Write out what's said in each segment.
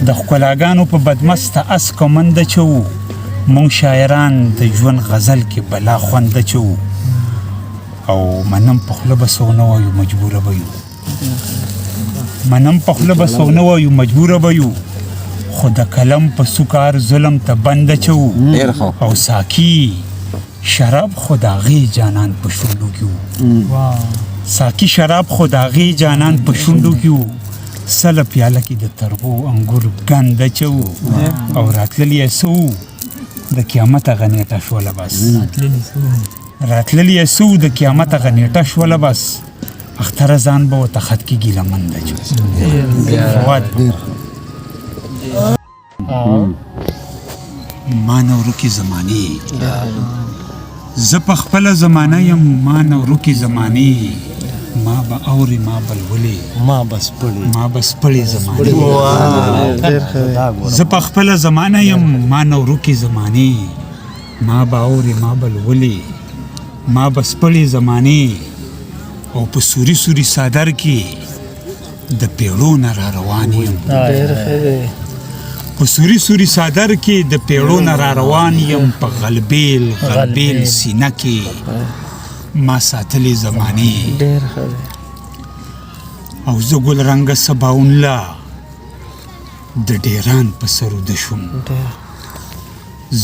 د ښکلاګانو په بدمسته اس کمند چوو، مونږ شاعران د ژوند غزل کې بلا خوند چوو، او منم په خوله به څه ونه وایو مجبوره به یو، منم په خوله به څه ونه وایو مجبوره به یو، خو د قلم په سوکار ظلم ته بند چوو. او ساکي شراب خو د هغې جانان په شونډو کې وو، ساکي شراب خو د هغې جانان په شونډو کې وو، سله پیاله کې د تربو انګور ګند چوو. او راتللی یې څه وو د قیامت هغه نېټه شوله بس، راتللی یې څه وو د قیامت هغه نېټه شوله بس، اختره ځان به ورته خط کې ګیله مند چوو. فواد ما نه ورکې زمانې، زه په خپله زمانه یم، ما نه ورکې زمانې، ما به اورې ما به لولې ما به سپړې، ما به سپړې زمانې. زه په خپله زمانه یم، ما نه ورکې زمانې، ما به اورې ما به لولې ما به سپړې زمانې. او په سوري سوري څادر کې د پیړو نه را روان یم، په سوري سوري څادر کې د پیړو نه را روان یم، په غلبیل غلبیل سینه کې ما ساتلې زمانې. او زه ګل رنګه سباون لا د ډیران په سر وده شوم،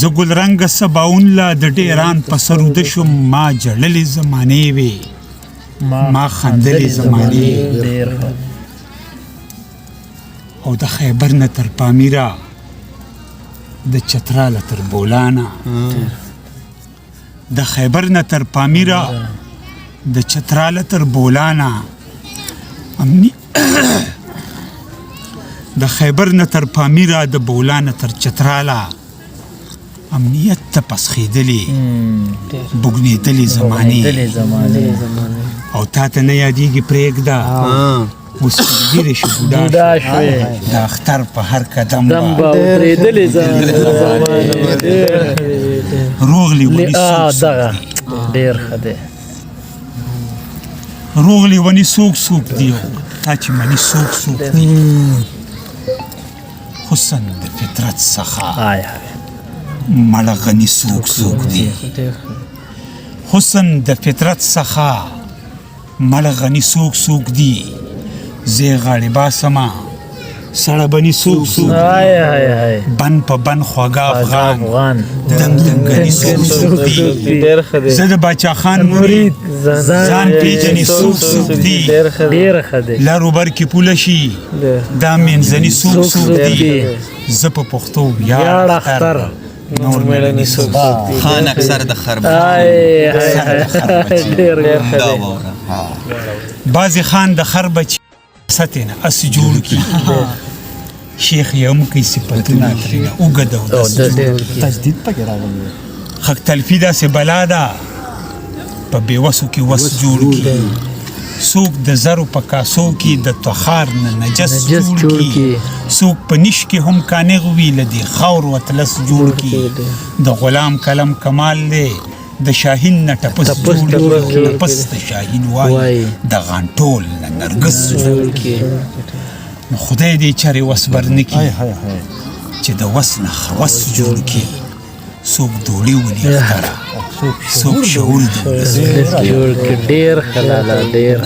زه ګل رنګه سباون لا د ډیران په سر وده شوم، ما جړلې زمانې وې ما خندلې زمانې. او د خیبر نه تر پامیرا، د چتراله تر بولانا، د خیبر نه تر پامیرا، د چتراله تر بولانا، امنی د خیبر نه تر پامیرا، د بولانه تر چتراله، امنیت ته پسخېدلې بوږنېدلې زمانې. او تا ته نه یادېږي پرېږده اوس ډېرې شو بوډا شوې، د اختر په هر قدم به ودرېدلې زمانې. روغ لیوني څوک دغه ډېر ښه دی، روغ لیوني څوک څوک دي، تا چې مني څوک څوک دي، حسن د فطرت څخه مړه غني څوک څوک دي، حسن د فطرت څخه مړه غني څوک څوک دي، زه غاړې باسمه سړه بني څوک څوک دي، بن په بن خوږه افغان دنګ دنګني څوک څوک دي، زه د باچا خان مرید ځان پیژني څوک څوک دي، لر و بر کې پوله شي دا منځني څوک څوک دي، زه په پښتو ویاړ اختر نور مېړني څوک څوک دي. خان اکثر د خر بچي، بعضې خان د خر بچي ستې نه اس جوړ کړي، شیخ یې هم کوي صفتونه ترېنه اوږد او دس جوړ کړي، تجدید پکې راغلی. خک تلفي داسې بلا ده په بېوسو کې وس جوړ کړي، څوک د زرو په کاسو کې د تخار نه نجس جوړ کړي، څوک په نیش کې هم کانغ وي له دې خاورو اطلس جوړ کړي، د غلام قلم کمال دی د شاهین نه ټپس جوړ کړي، ټپس د شاهین وایي د غانټول نه نرګس جوړ کړي. نو خدای دې چرې وس بر نه کړي چې د وس نه خوس جوړ کړي، څوک دوړې وني اختره څوک شعور د ولس جوړ کړي. ډېر ښه لالا ډېر.